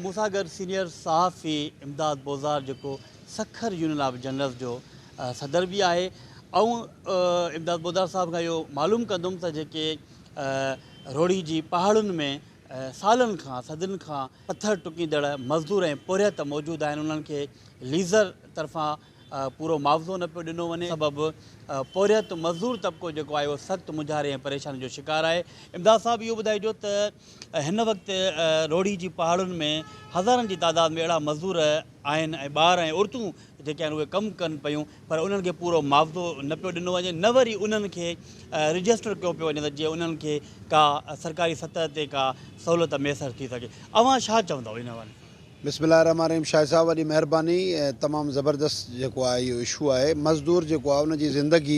مون سان گڏ سينيئر صحافي امداد بوزار جيڪو سکر يونين آف جنرلز جو صدر به آهي آئون امداد بوزار صاحب کان اهو معلوم ڪندم ته جيڪي روهڙي جي پهاڙن ۾ سالن کان صدين کان پٿر ٽڪيندڙ مزدور ۽ پورهيت موجود آهن انهن کي ليزر طرفان پورو معاوضو نه پيو ڏنو وڃي سبب پورهيت مزدور طبقو جيڪو آهي اهو سخت مونجهاري ۽ پريشاني جو شڪار آهي. امداد صاحب اهو ٻڌائجو ته هن وقت روهڙي جي پهاڙن ۾ هزارن جي تعداد ۾ اهڙا مزدور آهن ۽ ٻار ۽ عورتون جيڪي آهن اهي ڪم ڪن پيون پر انهن کي پورو معاوضو نه پيو ڏنو وڃي نه وري انهن کي رجسٽر ڪيو پيو وڃي ته جيئن انهن کي ڪا سرڪاري سطح تي ڪا سهولت ميسر ٿي سگهي اوهان ڇا چوندؤ ان حوالي سان؟ بسم الله الرحمٰن الرحيم شاهد صاحب وڏي مهرباني تمام زبردست جيڪو آهي اهو اشو آهي مزدور جيڪو آهي ان جي زندگي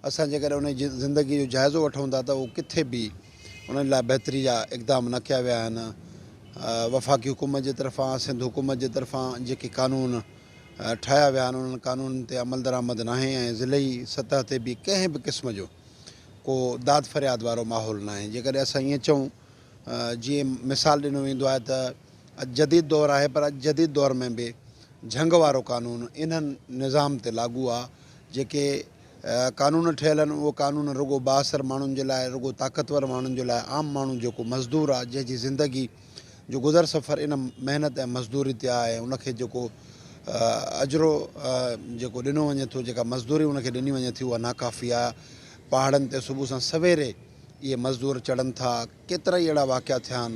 اسان جيڪڏهن ان جي زندگي جو جائزو وٺون ٿا ته اهو ڪٿي به انهن لاء بهتري جا اقدام نه ڪيا ويا آهن وفاقي حڪومت جي طرفان سنڌ حڪومت جي طرفان جيڪي قانون ٺاهيا ويا آهن انهن قانونن تي عمل درآمد ناهي ۽ ضلعي سطح تي به ڪنهن به قسم جو ڪو داد فرياد وارو ماحول ناهي جيڪڏهن اسان ائين چئون جيئن مثال ڏنو ويندو آهي ته اڄ جديد دور آهي پر اڄ جديد دور ۾ به جهنگ وارو قانون انهن نظام تي لاڳو آهي جيڪي قانون ٺهيل آهن اهو قانون رڳو بااثر ماڻهن جي لاء رڳو طاقتور ماڻهن جي لاء عام ماڻهو جيڪو مزدور آهي جنهن جي زندگي جو گذر سفر ان محنت ۽ مزدوري تي آهي ان کي جيڪو اجرو جيڪو ڏنو وڃي ٿو جيڪا مزدوري ان کي ڏني وڃي ٿي اها ناڪافي آهي پهاڙن تي صبح سان سويري اهي مزدور چڙهن ٿا، ڪيترائي اهڙا واقعا ٿيا آهن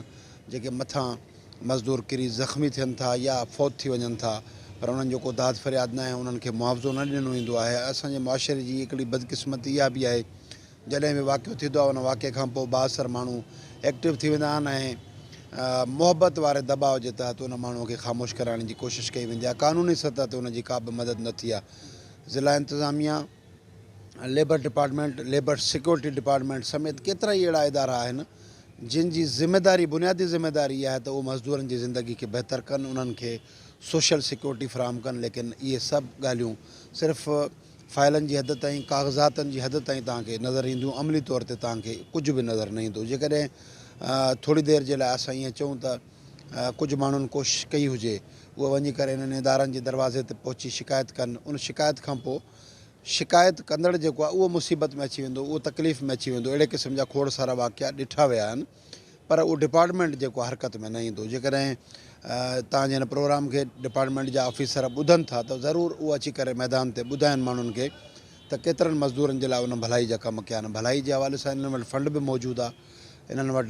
جيڪي مٿان مزدور ڪري زخمي ٿين ٿا يا فوت ٿي وڃن ٿا پر انهن جو ڪو داد فرياد ناهي انهن کي معاوضو نه ڏنو ويندو آهي اسان جي معاشري جي هڪڙي بدقسمتي اها به آهي جڏهن به واقعو ٿيندو آهي ان واقعي کان پوء بااثر ماڻهو ايڪٽو ٿي ويندا آهن ۽ محبت واري دٻاء جي تحت ان ماڻهو کي خاموش ڪرائڻ جي ڪوشش ڪئي ويندي آهي قانوني سطح تي ان جي ڪا به مدد نه ٿي آهي ضلع انتظاميا labour department, labour security department سميت ڪيترائي اهڙا ادارا آهن جن جي ذميداري بنيادي ذميداري اها آهي ته اهي مزدورن جي زندگي کي بهتر ڪن انهن کي سوشل سيڪيورٽي فراهم ڪن ليڪن اهي سڀ ڳالهيون صرف فائلن جي حد تائين ڪاغذاتن جي حد تائين توهان کي نظر اينديون عملي طور تي توهان کي ڪجهه به نظر نه ايندو جيڪڏهن ٿوري دير جي لاء اسان ائين چئون ته ڪجهه ماڻهن ڪوشش ڪئي هجي اهي وڃي ڪري انهن ادارن جي دروازي تي پهچي شڪايت ڪن ان شڪايت کان پوء شڪايت ڪندڙ جيڪو آهي اهو مصيبت ۾ اچي ويندو اهو تڪليف ۾ اچي ويندو اهڙي قسم جا کوڙ سارا واقعا ڏٺا ويا آهن پر اهو ڊپارٽمينٽ جيڪو آهي حرڪت ۾ نه ايندو جيڪڏهن توهان جي هن پروگرام کي ڊپارٽمينٽ جا آفيسر ٻڌن ٿا ته ضرور اهو اچي ڪري ميدان تي ٻڌائن ماڻهن کي ته ڪيترن مزدورن جي لاء انهن ڀلائي جا ڪم ڪيا آهن ڀلائي جي حوالي سان انهن وٽ فنڊ به موجود آهي انهن وٽ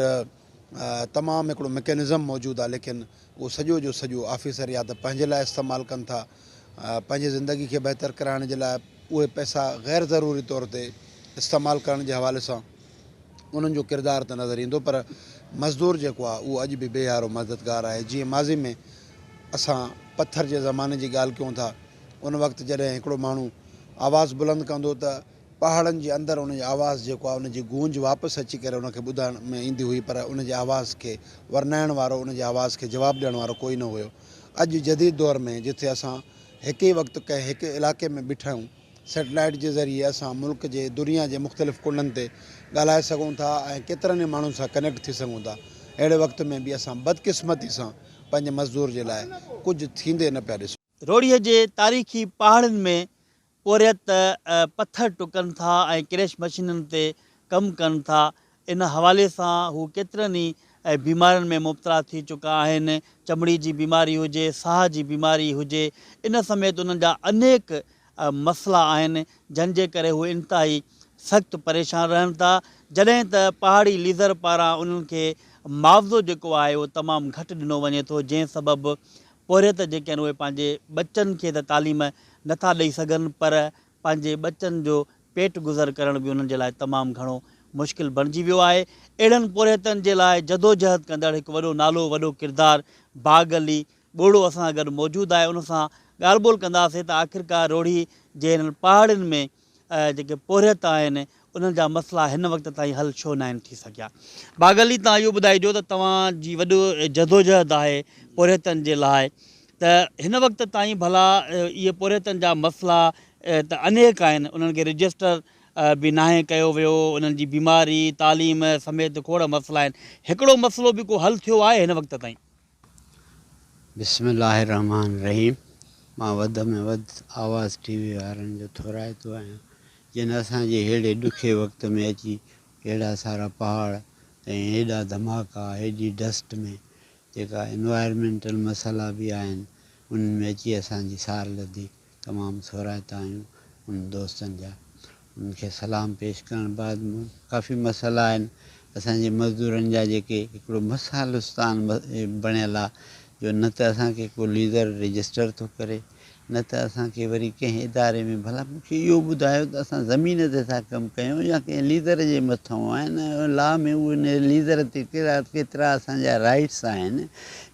تمام هڪڙو مڪينزم موجود آهي ليڪن اهو سڄو جو سڄو آفيسر يا ته پنهنجي لاء استعمال ڪن ٿا پنهنجي زندگي کي بهتر ڪرائڻ جي لاء اهي پئسا غير ضروري طور تي استعمال ڪرڻ جي حوالي سان انهن جو ڪردار ته نظر ايندو پر مزدور جيڪو آهي اهو اڄ به بي يارو مددگار آهي جيئن ماضي ۾ اسان پٿر جي زماني جي ڳالهه ڪيون ٿا ان وقت جڏهن هڪڙو ماڻهو آواز بلند ڪندو ته پهاڙن جي اندر ان جو آواز جيڪو آهي ان جي گونج واپس اچي ڪري ان کي ٻڌڻ ۾ ايندي هئي پر ان جي آواز کي ورنائڻ وارو ان جي آواز کي جواب ڏيڻ وارو ڪوئي نه هيو. اڄ جديد دور ۾ جتي اسان هڪ ئي وقت ڪنهن هڪ علائقي ۾ بيٺا آهيون سيٽلائيٽ جي ذريعي اسان ملڪ جي دنيا جي مختلف ڪنڊن تي ڳالهائي سگهون ٿا ۽ ڪيترن ئي ماڻهن سان ڪنيڪٽ ٿي سگهون ٿا اهڙي وقت ۾ به اسان بدقسمتي سان پنهنجي مزدور جي لاء ڪجهه ٿيندي نه پيا ڏسون. روهڙيء جي تاريخي پهاڙين ۾ پورهيت پٿر ٽڪن ٿا ۽ ڪريش مشينن تي ڪم ڪن ٿا، ان حوالي سان هو ڪيترن ئي بيمارين ۾ مبتلا ٿي چڪا آهن، چمڙي جي بيماري هجي، ساهه جي بيماري هجي، ان سميت انهن جا انيڪ مسئلا آهن، جن جي ڪري هو انتهائي سخت پريشان رهن ٿا، جڏهن ته پهاڙي ليزر پاران انهن کي معاوضو جيڪو آهي اهو تمام گهٽ ڏنو وڃي ٿو، جنهن سبب پورهيت جيڪي آهن اهي پنهنجي ٻچن کي ته تعليم نه ٿا ڏئي سگهن پر پنهنجي ٻچن جو پيٽ گذر ڪرڻ به انهن جي لاء تمام گهڻو مشڪل بڻجي ويو آهي. اهڙن پورهيتن جي لاء جدوجهد ڪندڙ هڪ وڏو نالو وڏو ڪردار باغ علي ٻوڙو اسان سان گڏ موجود آهي ان سان ڳالهه ٻولهه ڪنداسين ته آخرڪار روهڙي جي هنن پهاڙين ۾ جيڪي پورهيت آهن انهن جا مسئلا هن وقت تائين حل ڇو ناهن ٿي سگهيا. باغ علي توهان اهو ٻڌائجو ته توهان جي وڏو جدوجهد آهي پورهيتن جي لاء ته هن وقت تائين ڀلا اهي پورهيتن جا مسئلا ته انيڪ آهن انهن کي رجسٽر به ناهي ڪيو ويو انهن جي بيماري تعليم سميت کوڙ مسئلا آهن هڪڙو مسئلو به ڪو حل ٿيو آهي هن وقت تائين؟ بسم الله الرحمٰن الرحيم مان وڌ ۾ وڌ آواز ٽي وي وارن جو ٿورائتو آهيان جن اسان جي ههڙي ڏکي وقت ۾ اچي ههڙا سارا پهاڙ ۽ هيڏا ڌماڪا هيڏي ڊسٽ ۾ جيڪا انوائرمينٽل مسئلا به آهن انهن ۾ اچي اسان جي سار لڌي تمام ٿورائتا آهيون انهن دوستن جا انهن کي سلام پيش ڪرڻ بعد ڪافي مسئلا آهن اسان جي مزدورن جا جيڪي هڪڙو مسالستان بڻيل آ جو نه ته اسان کي ڪو ليزر رجسٽر ٿو ڪري نه ته اسان کي وري ڪنهن اداري ۾ ڀلا مون کي اهو ٻڌايو ته اسان زمين تي ٿا ڪم ڪيون يا ڪنهن ليزر جي مٿئون آهن لا ۾ اهي ليزر تي ڪهڙا ڪيترا اسان جا رائٽس آهن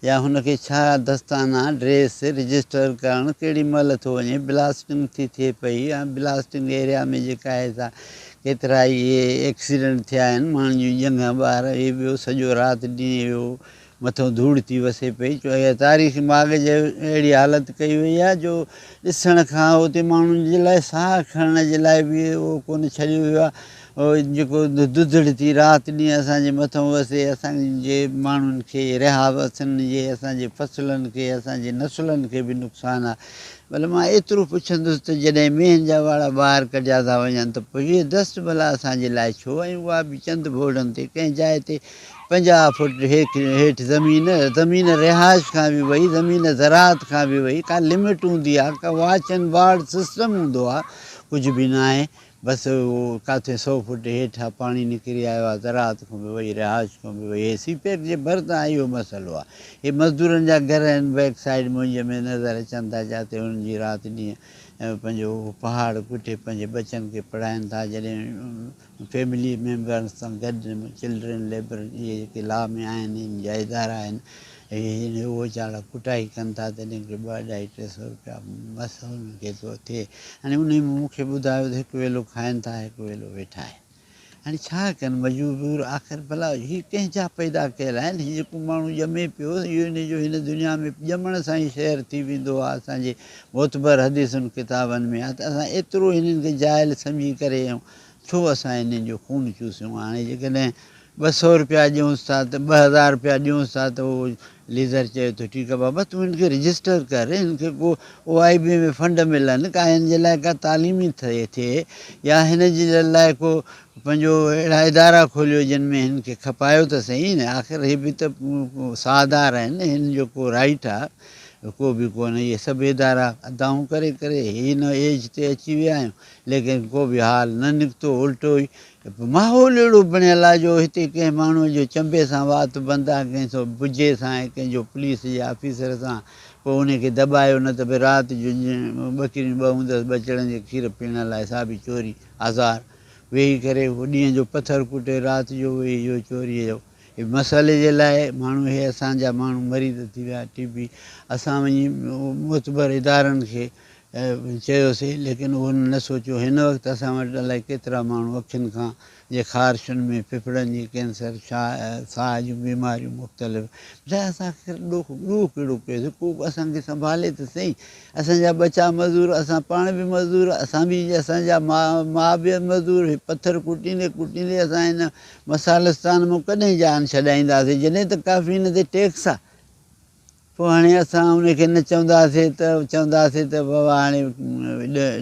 يا هن کي ڇا دستانا، ڊريس، رجسٽر ڪرڻ ڪهڙي مهل ٿو وڃي، بلاسٽنگ ٿي ٿئي پئي يا بلاسٽنگ ايريا ۾ جيڪا آهي سا ڪيترا ئي اهي ايڪسيڊنٽ ٿيا آهن، ماڻهن جون ڄنگهه ٻار اهي ٻيو سڄو رات ڏينهن اهو مٿئون ڌوڙ ٿي وسي پئي چو اها تاريخي ماڳ جي اهڙي حالت ڪئي وئي آهي جو ڏسڻ کان اتي ماڻهن جي لاء ساهه کڻڻ جي لاء به اهو ڪونه ڇڏيو ويو آهي. جيڪو ڌڌڙ ٿي رات ڏينهن اسان جي مٿئون وسي، اسان جي ماڻهن کي، رهاوسين جي، اسان جي فصلن کي، اسان جي نسلن کي به نقصان آهي. ڀلا مان ايترو پڇندس ته جڏهن مينهن جا واڙا ٻاهر ڪڍيا ٿا وڃن ته پوء اهي دست ڀلا اسان جي لاء ڇو ۽ اها به چند ڀوڙن تي ڪنهن جاء تي 50 فوٽ هيٺ زمين، زمين رهائش کان به وئي، زمين زراعت کان به وئي، ڪا لمٽ هوندي آهي، ڪا واچ اينڊ وارڊ سسٽم هوندو آهي، ڪجهه به ناهي. بس اهو ڪاٿي سئو فوٽ هيٺ آ پاڻي نڪري آيو آ زراعت کان به وئي رهائش کان به وئي هي سي پيڪ جي ڀر تان اهو مسئلو آ هي مزدورن جا گهر آهن بيڪ سائيڊ منهنجي ۾ نظر اچن ٿا جاتي هنن جي رات ڏينهن پنهنجو اهو پهاڙ ڪٽي پنهنجي ٻچن کي پڙهائن ٿا جڏهن فيملي ميمبرن سان گڏ چلڊرين ليبر اهي جيڪي لا ۾ آهن ان جا ادارا آهن اهي اهو ويچارا ڪٽائي ڪن ٿا تڏهن ڪي ٻه اڍائي 300 روپيا مس هنن کي ٿو ٿئي هاڻي انهي مون کي ٻڌايو ته هڪ ويلو کائن ٿا هڪ ويلو ويٺا آهن هاڻي ڇا ڪن مجبور آخر ڀلا هي ڪنهن جا پيدا ڪيل آهن هي جيڪو ماڻهو ڄمي پيو اهو ان جو هن دنيا ۾ ڄمڻ سان ئي شهر ٿي ويندو آهي اسان جي معتبر حديثن ڪتابن ۾ آهي ته اسان ايترو هنن کي جاهل سمجهي ڪري ڇو اسان هنن جو خون چوسيون هاڻي جيڪڏهن 200 روپيا ڏيونس ٿا ته 2000 روپيا ڏيونس ٿا ته اهو ليزر چئي ٿو ٺيڪ آهي بابا تون هن کي رجسٽر ڪر هن کي ڪو او آء بي ۾ فنڊ ملن ڪا هن جي لاء ڪا تعليمي ٿئي يا هن جي لاء ڪو پنهنجو اهڙا ادارا کوليو جن ۾ هن کي کپايو ته سهي نه آخر هي به ته ساهدار آهن هن جو ڪو رائيٽ آهي ڪو به ڪونه اهي سڀ ادارا ادائون ڪري ڪري هن ايج تي اچي ويا آهيون ليڪن ڪو به حال نه نڪتو الٽو ئي ماحول اهڙو بڻيل آهي جو هتي ڪنهن ماڻهوء جو چنبي سان وات بند آهي، ڪنهن سو بجي سان ۽ ڪنهن جو پوليس جي آفيسر سان، پوء انهي کي دٻايو نه ته به رات جو ٻڪريون ٻه هوندس ٻچڙن جي کير پيئڻ لاء سا به چوري، آزار، ويهي ڪري هو ڏينهن جو پٿر ڪٽي رات جو ويهي اهو چوريء جو هي مسئلي جي لاء ماڻهو هي اسان جا ماڻهو مريض ٿي ويا ٽي بي اسان وڃي معتبر ادارن کي چيوسين ليڪن انهن نه سوچيو هن وقت اسان وٽ الائي ڪيترا ماڻهو اکين کان جي خارشن ۾ ڦڦڙن جي ڪينسر ساهه جون بيماريون مختلف ٻڌاء اسان آخر ڏوهه ڪهڙو ڪيوسين ڪو اسان کي سنڀالي ته سهي اسان جا ٻچا مزور اسان پاڻ به مزور اسان به اسان جا ماء به مزور هي پٿر ڪٽيندي ڪٽيندي اسان هن مسالستان مان ڪڏهن جان ڇڏائينداسين جڏهن ته ڪافي هن تي ٽيڪس آ پوء هاڻي اسان ان کي نه چونداسين ته چونداسين ته بابا هاڻي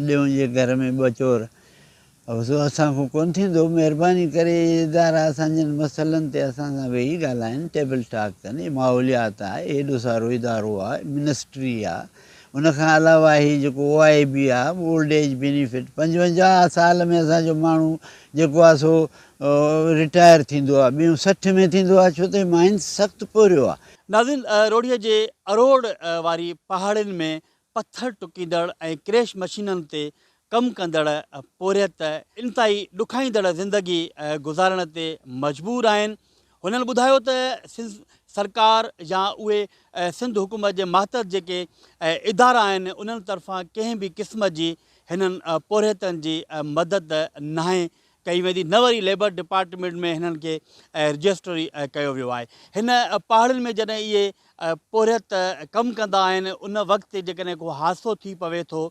ڏيون جي گهر ۾ ٻه چور سو اسان کان ڪونه ٿيندو مهرباني ڪري اهي ادارا اسان جن مسئلن تي اسان سان ويهي ڳالهائين ٽيبل ٽاڪ ڪن هي ماحوليات آهي هيڏو سارو ادارو آهي منسٽري آهي ان کان علاوه هي جيڪو او آء بي آهي اولڊ ايج بينيفٽ 55 سال ۾ اسان جو ماڻهو جيڪو آهي سو رٽائر ٿيندو آهي ٻيون 60 ۾ ٿيندو آهي ڇو ته مائنس سخت پورهيو آهي. ناظرين روهڙي جي اروڙ واري پهاڙين ۾ پٿر ٽڪيندڙ ۽ ڪريش مشينن تي ڪم ڪندڙ پورهيت انتهائي ڏکائيندڙ زندگي گذارڻ تي مجبور آهن. هنن ٻڌايو ته سنڌ سرڪار يا اهي سنڌ حڪومت جي ماتحت جيڪي ادارا آهن انهن طرفان ڪنهن به قسم جي هنن پورهيتن جي مدد ناهي ڪئي ويندي نه وري ليبر ڊپارٽمينٽ ۾ هنن کي رجسٽر ئي ڪيو ويو آهي. هن پهاڙين ۾ جڏهن اهي پورهيت ڪم ڪندا آهن ان وقت جيڪڏهن ڪو حادثو ٿي پوي ٿو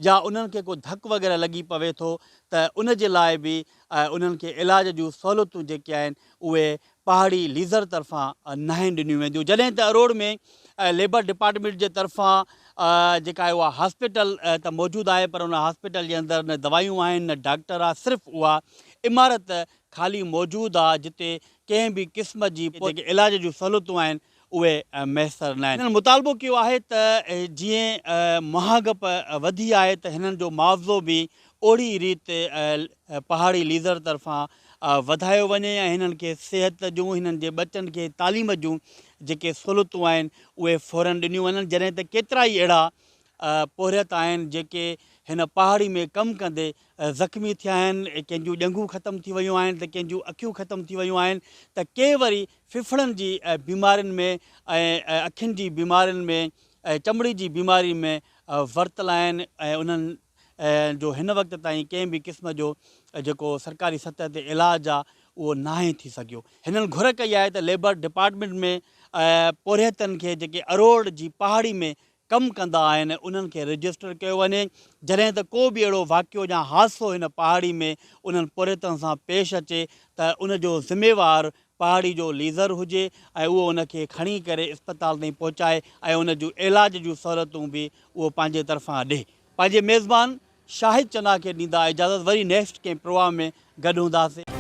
يا انهن کي ڪو ڌڪ وغيره لڳي پوي ٿو ته ان جي لاء به انهن کي علاج جون سهولتون جيڪي آهن اهي پهاڙي ليزر طرفان ناهن ڏنيون وينديون جڏهن ته اروڙ ۾ ليبر ڊپارٽمينٽ جي طرفان جيڪا آهي اها هاسپيٽل ته موجود آهي پر ان هاسپيٽل جي اندر نه دوائيون آهن نه ڊاڪٽر آهي صرف اها عمارت خالي موجود آهي جتي ڪنهن به قسم جي جيڪي علاج جون سهولتون آهن اهي ميسر ناهن. هنن مطالبو ڪيو آهي ته جيئن مهانگپ وڌي آهي ته هنن جو معاوضو به اوڙي ريت پهاڙي ليزر طرفان وڌايو وڃي ۽ هنن کي صحت جون هنن جي ٻچن کي تعليم جون جيڪي سهولتون آهن اهي فورن ڏنيون وڃن جڏهن ته ڪيترائي اهڙا پورهيت آهن جيڪي هن پهاڙي ۾ ڪم ڪندي زخمي ٿيا آهن ڪنهن جون ڄنگهون ختم ٿي ويون آهن ته ڪنهن جون اکيون ختم ٿي ويون آهن ته ڪي وري ڦڦڙن جي بيمارين ۾ ۽ اکين جي بيمارين ۾ ۽ چمڙي جي بيماري ۾ ورتل آهن ۽ انهن جو هن وقت تائين ڪنهن به قسم جو جيڪو سرڪاري سطح تي علاج آ اهو ناهي ٿي سگهيو. هنن گهر ڪئي آهي ته ليبر ڊپارٽمينٽ ۾ پورهيتن کي جيڪي اروڙ جي پهاڙي ۾ ڪم ڪندا آهن انهن کي رجسٽر ڪيو وڃي جڏهن ته ڪو به اهڙو واقعو يا حادثو هن پهاڙي ۾ انهن پورهيتن سان پيش اچي ته ان جو ذميوار پهاڙي جو ليزر هجي ۽ اهو ان کي کڻي ڪري اسپتال تائين پهچائي ۽ ان جون علاج جون سهولتون به اهو پنهنجي طرفان ڏي. پنهنجي ميزبان شاهد چنا کي ڏيندا اجازت وري نيڪسٽ ڪنهن پروگرام ۾ گڏ هونداسين.